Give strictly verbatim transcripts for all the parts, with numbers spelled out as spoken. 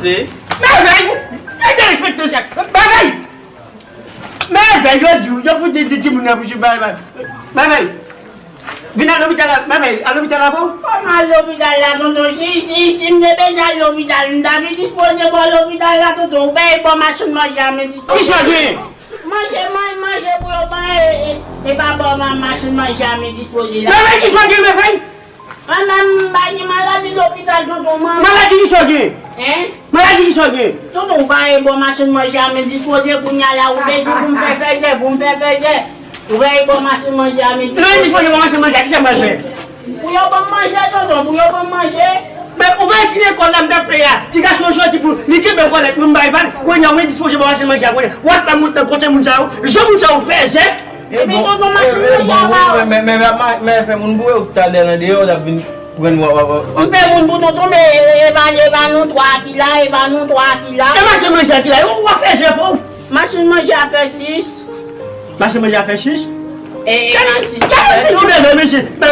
Mèvèy! Mèvèy, derespektan chak! Mèvèy! Mèvèy, yo di w, yo fout di, di timoun nan pou jwe bay, bay. Mèvèy! Vin al lopital la, Mèvèy, al lopital la pou. Kòman al lopital la, tonton? Si, si, si m te bezwen al lopital, m ta vin dispoze bò lopital la, tonton. Ou bay bò machann manje a, men dispoze. Ki sa gen? Manje, man-, manje pou yo ban, e, e, e pa bò ma-, machann manje a, men dispoze la. Mèvèy, ki sa gen, Mèvèy? Mwen menm, m pa gen maladi lopital, tonton, mwen. Maladi ki sa w gen? Hein? Maladi ki sa w gen? Tonton, ou pa e bò machann manje a men dispoze, kounye a la, ou bezwen pou m fè fèzè, pou m fè fèzè. Ou pa e bò machann manje a men dispoze. Lè w dispoze bò machann manje a, ki sa m pral fè? Pou yo ban m manje, tonton, pou yo ban m manje. Men, ou pa wè ti lekòl la m t ap peye a, ti gason an soti pou li kenbe kòlèt, mwen m bay vag, kounye a, ou endispoze bò machann manje a, kounye a. W ap fè m wont nan kote moun sa yo, jan moun sa yo fèzè. Epi tonton machin nan pa ba ou. Men, men, men, men, men fè moun boure ou talè nan deyò, w ap vin pran w, w, w, w. M fè moun pou tonton, men e, e, e pa, e pa nou twa ki la, e pa nou twa ki la. E machin manje a ki la, w ap fè je pou. Machin manje a fè sis. Machin manje a fè sis? E, e pa sis ki fè. Gade, gade, mesye. Wè,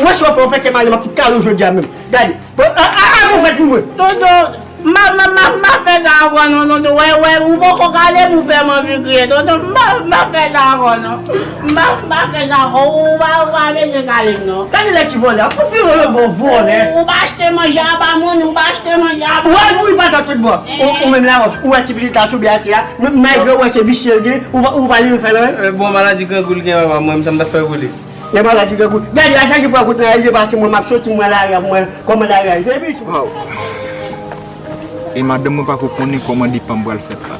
wè sa w fè, w fè kè m ale, m ap fout kale w jodi a menm. Gade. Bon, a, a, a, bon fèt pou mwen. Tonton, m pa, m pa, m pa, m pa fè sa ankò non, tonton. Wè, wè, ou poko kale m, ou fè m anvi kriye. Tonton, m pa, m pa fè sa ankò non. M pa, m pa fè sa ankò. Ou pa, ou pa bezwen kale m non. Gade lè ti vòlè, pou pi vòlè, bon vòlè. Ou, ou pa achte manje a ba moun, ou pa achte manje a ba moun. Ou al mouri patat tout bò. Ou, ou menm la, ou wè ti pitit la tonbe atè a, malgre ou wè se visye l gen, ou pa, ou pa leve fè l anyen. Eh, bon, maladi grangou l gen, papa, mwen, sa m ta fè pou li. Gen maladi grangou. Gade, al chache pran kout nan lari, pase mwen, m ap soti, mwen lari, ap mwen, kòman lari a ye? Se epi tou. Waw. E madanm mwen pako konnen kòman depa m pral fèt la.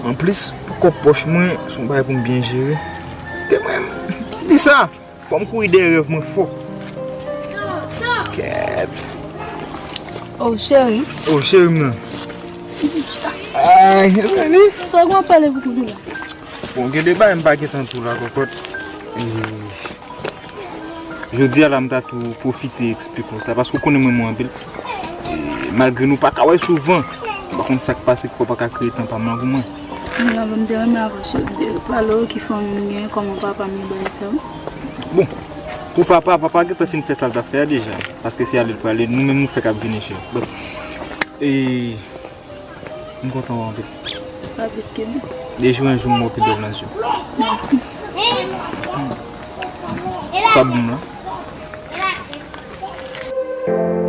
Anplis, pou kòb pòch mwen, se yon bagay pou m byen jere. Paske mwen, di sa, fò m kouri dèyè rèv mwen fò. Kèt. Oh, cheri. Oh, cheri m nan. Ay, mezanmi. Sa w gen w ap pale pou kounye la? Bon, gen de bagay m pa gentan di w la, kòkòt. E, jodi a la, m ta tou pwofite eksplike w sa, paske w konnen mwen, mwen anpil. E, malgre nou pa ka wè souvan, m pa konn sa k pase, ki fè w pa ka kreye tan pa m lan pou mwen. Mwen, m te renmen avan, cheri, m te pale w ki fanmi m gen, kòman papa m ye, bagay sa yo. Bon, pou papa, papa gentan fin fè sa l t ap fè a deja, paske se ale l prale, nou menm nou fèk ap vini, cheri. Bon. E, M kontan wè w anpil. Pa plis ke nou. De jou an jou m wè w pi bèl nan je w. Mèsi. Sa w ban m lan?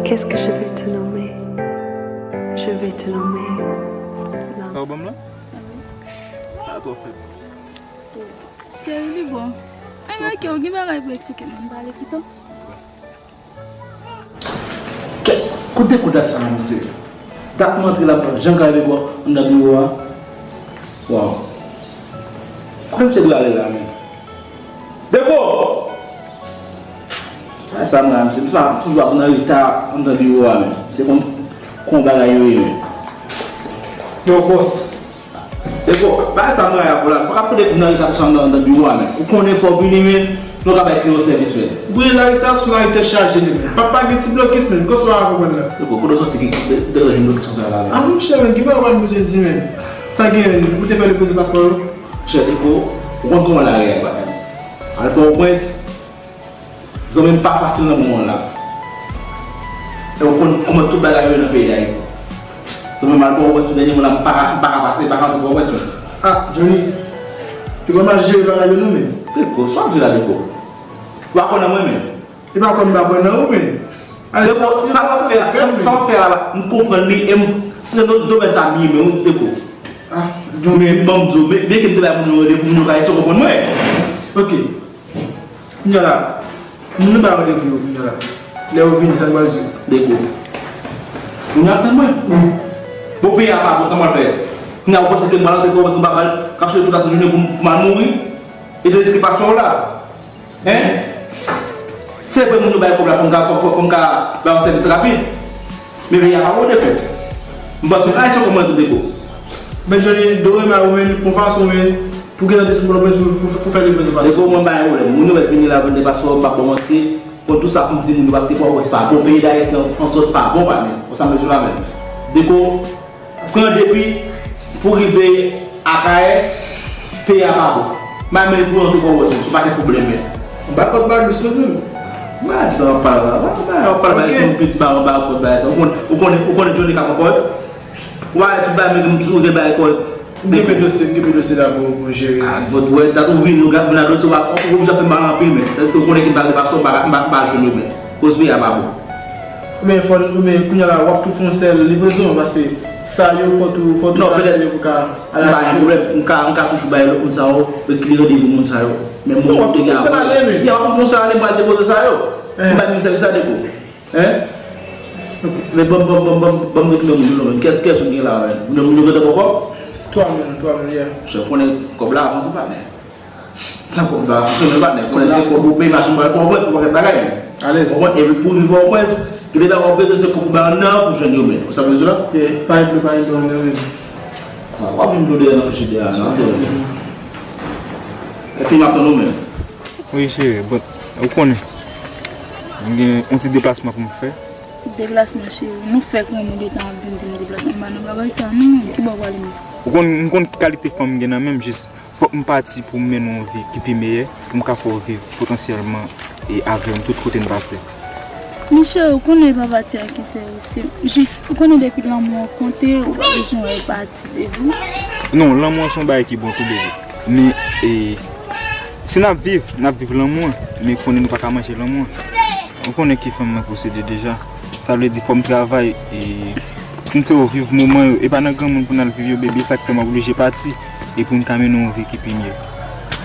Qu'est-ce que je vais te nommer? Je vais te nommer. Sa w ban m lan? Sa twò fèb. Cheri, li bon. Anyway, ok, ou gen bagay pou eksplike m, ann pale pito. Kèt, kote kou dat sa a, mesye? Dat m antre la, m pa janm ka rive bò anndan biwo a. Waw. Kote mesye dwe ale la menm? Deko! A sa m la, mesye, m toujou ap nan reta anndan biwo a menm. Se kon, kon bagay yo ye menm. Yo, bòs. Deko, bagay sa mwen ap la, pa ka pote pou nan reta konsa nan, nan biwo a, men. Ou konnen fò w vini, men, nou ka bay kliyè w sèvis, men. Bri lari sa sou lari tèt chaje li, men. Papa gen ti blokis, men. Kòs pa konprann la. Deko, kote w sòti ki, de, de, de blokis konsa la, men? A, monchè, men, ki bagay w bezwen di, men? Sa gen, ou te fè depoze paspò yo? Monchè, Deko, ou konn kòman lari a ye, men. Al Pòtoprens, Zanmi m pa fasil nan moman w la. E w konn kòman tout bagay yo ye nan peyi Dayiti. Zanmi m al Pòtoprens tou dènye moman la, m pa ka, m pa ka pase, m pa ka antre Pòtoprens, men. Ah, Johnny, pi konn mal jere bagay yo non, men. Deko, sa w ap di la, Deko? Ou pa kwè nan mwen, men. E pa kwè m pa kwè nan ou, men. Deko, sa w ap fè, sa, sa w ap fè la, m konprann li, e m, se nan domèn sa m ye, men, wi, Deko. Ah, Johnny. Men, ban m di w, men, men ke m te bay moun yo randevou, moun yo pa eseye konprann mwen. Ok. Kounye a la, moun nou bay randevou yo kounye a la. Lè yo vini, sa nou pral di yo? Deko. Moun yo ap tann mwen. Bon, peyi a pa bon, sa m pral fè? Kounye a, ou panse ke m pral antre kò, ou panse m pa pral kapsile tout la jounen pou m, pou m al mouri? E te riske paspò w la? Hein? Se vre, moun yo bay kòb la, fò m ka, fò, fò, fò m ka ba yo sèvis rapid. Men peyi a pa bon, Deko. M panse m ka eseye konprann tou, Deko. Men Johnny, Dore Mayo, men, fon fason, men, pou gentan desann Pòtoprens pou, pou, pou fè depoze paspò. Deko, mwen bay pwoblèm. Moun yo mèt vini la, vande paspò, m p ap ba w manti. Konn tou sa pou m di moun yo, paske Pòtoprens pa bon. Peyi Dayiti an, an sòt pa bon, pa men. Konsa m bezwen la menm. Deko, pran depi pou rive Akayè, peyi a pa bon. M ap mennen pou antre Pòtoprens, se yon pakèt pwoblèm, men. M pa kont ba dous non, menm. Bagay sa w ap pale la, bagay w ap pale, bagay se yon piti bagay, bagay kòd, bagay sa. Ou konn, ou konnen, ou konnen Johnny ka pran kòd. Ou pa wè tout bagay, men m toujou gen bagay kòd. M gen pe dosye, m gen pe dosye la pou, pou jere. Ah, but wè, dat ou vin, ou vin a dosye, ou pa, ou oblije fè mal anpil, men. Paske ou konnen ki bagay pase, ou pa, pa, pa jwenn yo, men. Koz peyi a pa bon. Oubyen fò, oubyen kounye a la, w ap tou fè yon sèl livrezon, paske sa yo, fò tou, fò tou plase yo pou ka. Non, petèt, m pa gen pwoblèm. M ka, m ka toujou bay lòt moun sa yo, eklere devan moun sa yo. Men moun yo te gen avè. Ya, w ap fè yon sèl ale, m pral depoze sa yo. M bay moun sèvis sa depo. Hein? Men ban m, ban m, ban m, ban m, ban m retounen moun yo non, men. Kès, kès ou gen la, men? Moun yo, moun yo gentan pran kòb? Twa moun, twa moun, yeah. Se konnen kòb la avan tou, patnè. San kòb la, fonksyone, patnè. Konnen se kòb ou peye machin, pral Pòtoprens, ou pa fè bagay, men. Alèz. Ou konprann? Epi pou viv Pòtoprens, tout bagay ou bezwen se kòb ou bay an nan pou jwenn yo, men. Ou sa vle di la? Yeah, pa gen pwoblèm, pa gen pwoblèm, men. W ap vin dlo dèyè nan fè chede a, nan fè. Epi m ap tann ou, men. Wi, cheri, bon, ou konnen. M gen yon ti deplasman pou m fè. Deplasman, cheri? Nou fèk renmen, ou gentan ap vin di m deplasman. M pa nan bagay sa, non. Ki bò w prale menm? Ou konn, m konn ki kalite fanm m gen nan men m, jis fòk m pati pou m mennen yon vi ki pi meyè, pou m ka fè w viv potansyèlman e avè m tout kote n pase. Men cheri, ou konnen e pa pati a ki fè wi, se jis, ou konnen depi lanmou an konte, ou pa bezwen wè l pati, baby. Non, lanmou an se yon bagay ki bon tou, baby. Men, e, si n ap viv, n ap viv lanmou an, men konnen nou pa ka manje lanmou an. Ou konnen ki fanm nan posede deja. Sa vle di fò m travay, e, pou m fè yo viv moman yo. E pa nan granmoun pou n al viv yo, baby, sa k fè m oblije pati, e pou m ka mennen yon vi ki pi mye.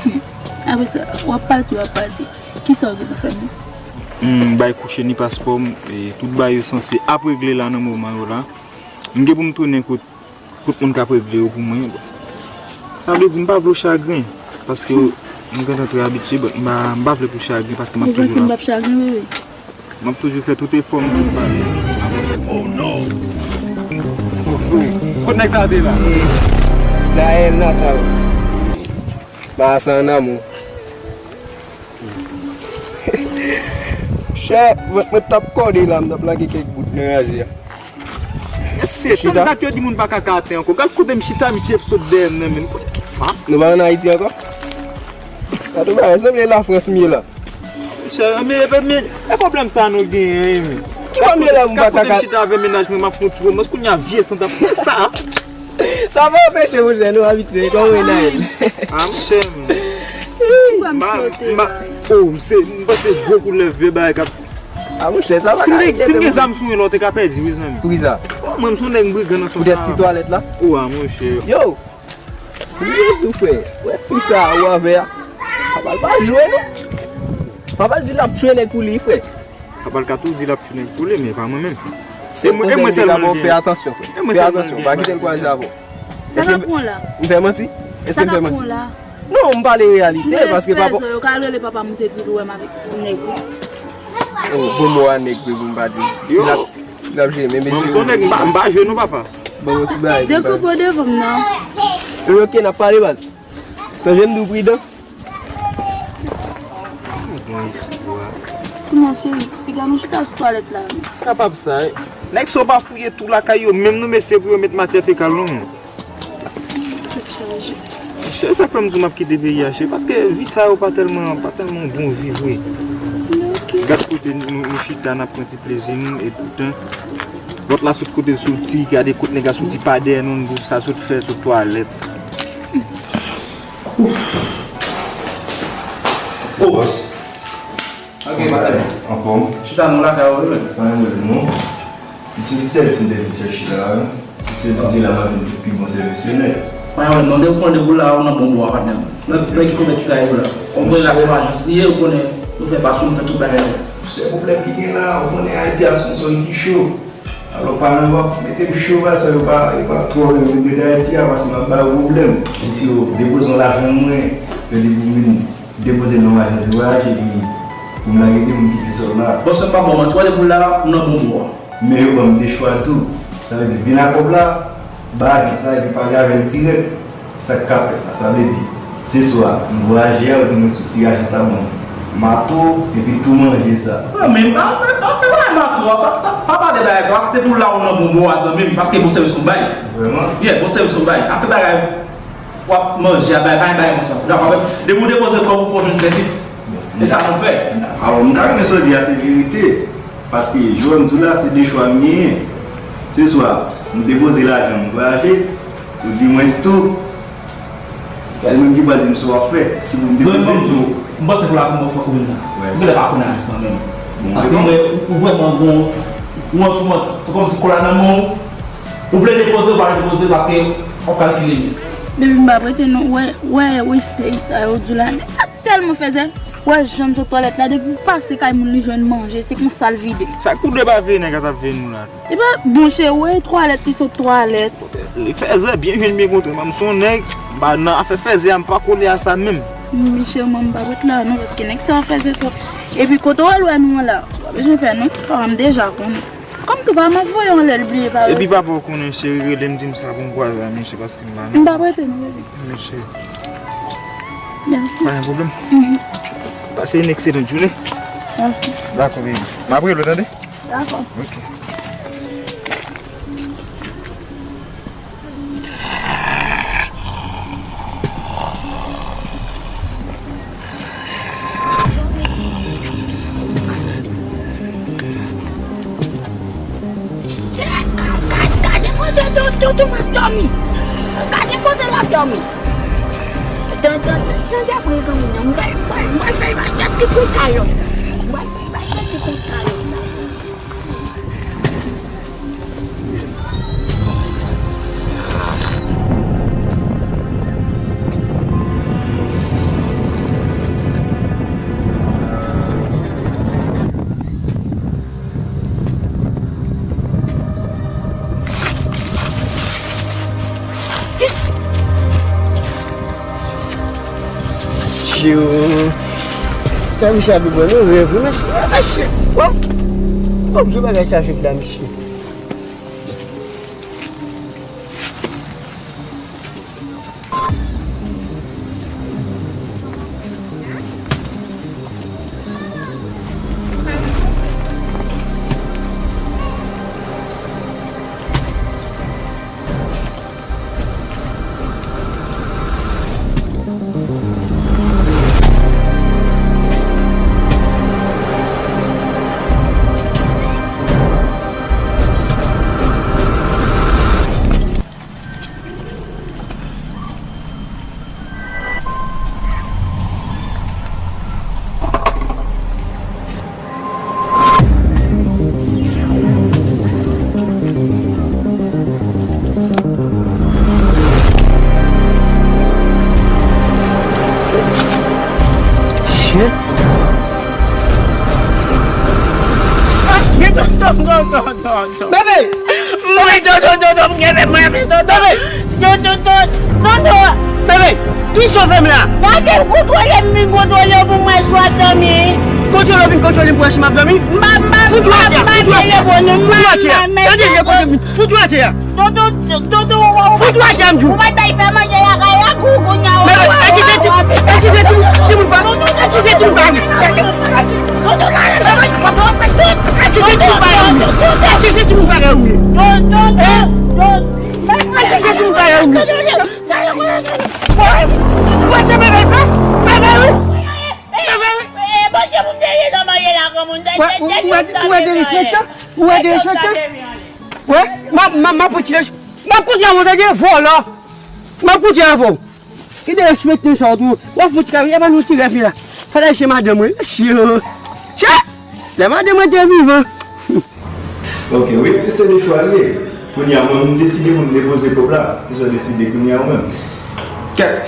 Hmm. Apre sa, w ap pati, w ap pati. Kisa w gentan fè menm? Hmm, bay kouche ni paspò m, e tout bagay yo sanse ap regle la nan moman yo la. M gen pou m tounen kot, kot moun k ap regle yo pou mwen. Sa vle di m pa vle w chagren, paske m gentan trè abitye, but m pa, m pa vle pou w chagren, paske m ap toujou la. Ou panse m p ap chagren, bebe? M ap toujou fè tout efò m pou m pale. Oh non! Kot nèg sa te la? Gaël Natal. Ba sa an amou. Chè, mwen, mwen t ap kòde la, m t ap lage kèk bout nan raje a. Mesye, tann dat yo di moun pa ka kate ankò. Gad kote m chita, misye ap sot dèyè m nan, men. Kote ki fa? Nou pa ann Ayiti ankò? Gade bagay, sanble Lafrans m ye la. Monchè, men, men, e pwoblèm sa nou genyen, men. Ki pwoblèm la, m pa ka... Gad kote m chita avè mennaj mwen, m ap fè yon ti womans, kounye a vye sant ap fè sa. Sa pa anpeche, monchè, nou abitye, kòman w ye, Naël? Ah, monchè, m... Ih, m pa, m pa, oh, m se, m panse gwo koulèv, vye bagay k ap... Ah, monchè, sa pa ka enkyete moun. Si m gen zam sou mwen la, w te ka pèdi, wi, zanmi. Poukisa? Mwen, m se yon nèg brigan nan sans sa. Poutèt ti twalèt la? Oh, ah, monchè. Yo! Li di w, frè, wè fi sa a ou avè a. Papa l pa jwe, non. Papa l di l ap tchwe nèg pou li, frè. Papa l ka tou di l ap tchwe nèg pou li, men pa mwen menm. Se konsèy m te ka ba w, fè atansyon, frè. Fè atansyon, pa kite l kwaze avè w. Sa k ap pran w la? M fè manti? Èske m fè manti? Sa k ap pran w la? Non, m pale reyalite, paske papa... Yo ka rele papa m, te di l ou wè m avèk nèg, wi. Oh, bon mo a nèg, wi, pou m pa di. Si l ap, si l ap jwe, men mesye. Mwen, m se yon nèg, m pa, m pa jwe non, papa. Bon, yon ti bagay. Dekoupe w devan m, non. Wi, oke, n ap pale, baz. Sonje m di w pridan. Kounye a, cheri, piga nou chita sou twalèt la. Kapab sa, wi. Nèg sa yo pa fouye tou lakay yo, menm non, mesye, pou yo met matyè fekal, non, men. Tèt chaje. Chè, sa k fè m di w m ap kite peyi a, chè, paske vi sa yo pa tèlman, pa tèlman bon vi vre. Ok. Gad kote nou, nou, nou chita, n ap pran ti plezi nou, e poutan, lòt la sot kote l soti, gade kot nèg la soti pa dèyè nou, nou sa sot fè sou twalèt. Ouf. Oh, bòs. Ok, patnè. Anfòm? Chita non lakay ou, wi, men. Pa gen pwoblèm, non. Misye, ki sèvis m te vin chèche la, wi. Misye, m ap di la, m ap vin pi bon sèvis, se nèt. Pa gen pwoblèm, non, depi w pran de boul la, ou nan bon bò a, patnè. Lè, lè ki kote ki kay ou la. Ou konnen la se yon ajans li ye, ou konnen nou fè pasyon, nou fè tout bagay la. Sèl pwoblèm ki gen la, ou konnen Ayiti a se yon zòn ki cho. Alò, pa nan w ap mete m cho, bagay sa yo pa, yo pa twò renmen m ret Ayiti a, paske m ap ba yo pwoblèm. Mesye yo depoze yon lajan mwen, yo di pou m vin depoze l nan yon ajans de vwayaj, epi pou m lage de moun kite sòl la. Bon, se pa bon, man, si w ale pou l la, ou nan bon bò. Men yo ban m de chwa tou. Sa vle di, vin ak kòb la, ba ajans la, epi pale avè l dirèk. Sa k ka fèt la, sa vle di, se swa, m voyaje a, yo di mwen sou si ajans la ban m mato, epi tou manje sa. Zanmi m, pa fè, pa fè bagay mato a, pa, sa, pa pale bagay sa, paske te pou la ou nan bon bò a, zanmi m, paske bon sèvis ou bay. Vrèman? Yeah, bon sèvis ou bay. Afè bagay, w ap manje a, bagay, pa gen bagay konsa. Ou dakò avè m? Depi ou depoze kòb ou, fò w jwenn sèvis. Bon. E sa nou fè. Alò, m ta renmen sa w di a se verite. Paske, jan m di w la, se de chwa m genyen. Se swa m depoze lajan m vwayaje, ou di mwen stop. Ou menm ki pral di m sa w ap fè, si pou m depoze m di w. M panse pou la pou mwen fòk ou vin la. M genlè pa konn ajan sa menm. Paske m wè ou vrèman gon, ou an sou mwen, se kòmsi kò la nan men w, ou vle depoze, ou pa vle depoze, paske w ap kalkile li. Depi m pa prete non, wè, wè, Wesley, sa yo di w la, nèg sa tèlman fèzè. Wè, jan l sot twalèt la, depi l pase kay moun li jwenn manje, se konsa l vide. Sa k pou dwe pa veye nèg la t ap veye nou la? Epa, monchè, wè twalèt li sot twalèt. Li fèzè, byen jwenn, byen kontan. M se yon nèg, m pa nan afè fèzè a, m pa kole a sa menm. Monchè, mwen, m pa ret la non, paske nèg sa a fèzè twòp. Epi kote w al wè nou an la, w pa bezwen pè non, papa m deja konnen. Kòm tou pa m ap voye anlè l bliye pa. Epi papa w konnen cheri rele m di m sa pou m kwaze a, monchè, paske m pa nan. M pa prete non, bebe. Monchè. Mèsi. Pa gen pwoblèm. Mhm. Pase yon ekselan jounen. Mèsi. Dakò, bebe. M ap rele w, tande? Dakò. Ok. Gade kote tonton ap dòmi. Gade kote l ap dòmi. Tande, tande, tande, tande, tande, mwen, mwen, mwen fè yon bagay ki pou kay yo. Mwen fè yon bagay ki pou kay yo. Mesye, sa misye ap pran nan rèv wi mesye. Mesye, wè. Wè, ki bagay sa fèt la mesye. Shit. Bebe! Mwen do, do, do, do, m gen bebe, mwen, mwen, do, do. Bebe! Do, do, do, do, do. Bebe! Ki sa w fè m la? Gade l kontwole m, vin kontwole w pou mwen si w ap dòmi. Kontwole w vin kontwole m pou wè si m ap dòmi? M pa, m pa, m pa, m pa telefòn ou, m pa, m pa, men. Gade, gade, kote m vin. Fout ou atè a. Tonton, tonton, tonton, ou, ou, fout ou atè a, m di w. Ou pa t bay fè manje lakay la pou kounye a, ou. Men, men, e si se ti, e si se ti, timoun pa, e si se timoun pa, tonton, e si se timoun pa, e si se timoun pa, e si se timoun pa, e si se timoun pa, ou wè se bebe sa? Bebe wi. Bebe wi. Ou wè, ou wè derespektan? Ou wè derespektan? Wè, m ap, m ap, m ap pran ti lech. M ap kontinye avè w, tande, vòlò. M ap kontinye avè w. Ki derespektan sa w tou. W ap fouti kay, e pa nou ti rèv la. Fè l al chè madanm mwen. Mesye. Chè! Lè madanm mwen te vivan. Ok, wi, se de chwa l ye. Kounye a, mwen, m deside pou m depoze kòb la. Kisa w deside kounye a, ou menm? Kèt.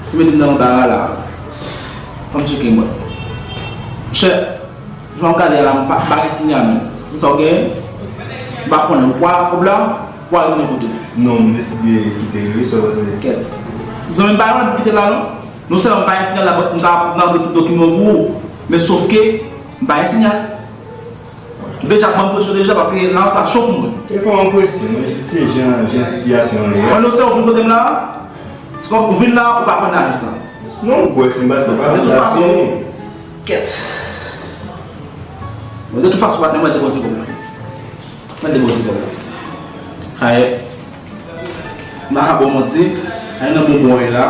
Si mete m nan yon tara la, fò m tcheke mwen. Monchè, jan w gade a la, m pa, m pa gen sinyal menm. Pou sa w genyen? M pa konnen. Ou pral kòb la, ou pral tounen kote w. Non, m deside kite l, wi, sa w panse? Kèt. Zanmi m pa yon kite la, non. Non sèlman m pa gen sinyal la, m ka, m ka rantre tout dokiman pou ou. Men sòf ke, m pa gen sinyal. Ou deja ban m presyon deja, paske la, sa cho pou mwen. E pa yon presyon, non, jis se jan, jan sitiyasyon an ye. Mwen, non, se ou vin kote m la, se kòm ou vin la, ou pa konn ajan sa. Non, m kwè se m pa t, pa konn la. Kèt. Bon, de tout fason, patnè, mwen depoze kòb la. Mwen depoze kòb la. Ayè. M pa ka ba w manti, ayè nan bonbon an ye la.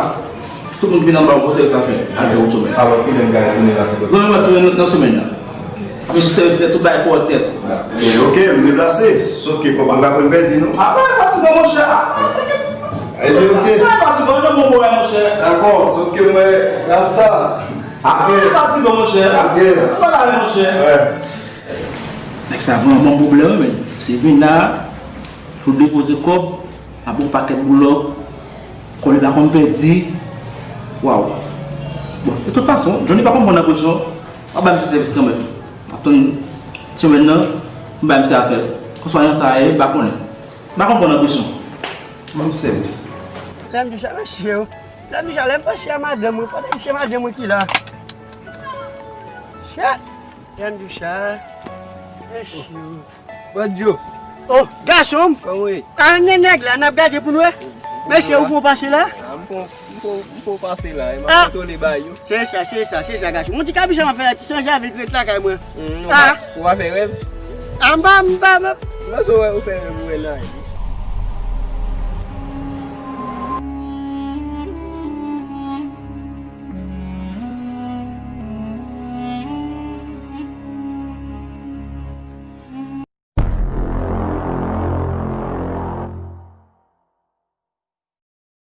Tout moun ki vin anba w, bon sèvis a fè. Al fè wout somèy. Alò, kilè m ka retounen la, silvouplè? Zanmi mwen, tounen nan, nan somèy la. Apre tout sèvis nèt, tout bagay kòrèk nèt. Ebyen, oke, m deplase. Sòf ke kòb an pa konn pèdi, non? A, pa fatigan, monchè. Ebyen, oke. Pa fatigan, nan bon bagay, monchè. Dakò, sòf ke mwen, Rasta. Apre. Pa fatigan, monchè. Apre. Pa lale, monchè. Wè. Nèg sa vrèman bon pwoblèm, men. Se vin la, pou depoze kòb, ap yon pakèt boulòk, kòb li pa konn pèdi. Waw. Bon, de tout fason, Johnny pa konn pran nan presyon. M ap bay misye sèvis kanmenm. M ap tann semèn nan, m bay misye afè l. Konswa jan sa ye, m pa konnen. M pa konn pran nan presyon. Ban m sèvis. Lè m di sa, mesye yo. Lè m di sa, lè m panse a madanm mwen, pandan se madanm mwen ki la. Chè. Lè m di sa, mesye yo. Bandjo. Oh, gason m. Kòman w ye? An gen nèg la, n ap gade pou n wè. Mesye, ou fon pase la? Ah, m fon, m fon, m fon pase la. E m ap kontwole bagay yo. Se sa, se sa, se sa, gason. Yon ti kabichon m ap fè la, ti chanje avèk ret lakay mwen. Hmm, ou pa, ou pa fè rèv? Ah, m pa, m pa, m pa. Mwen se wè ou fè rèv ou wè nan.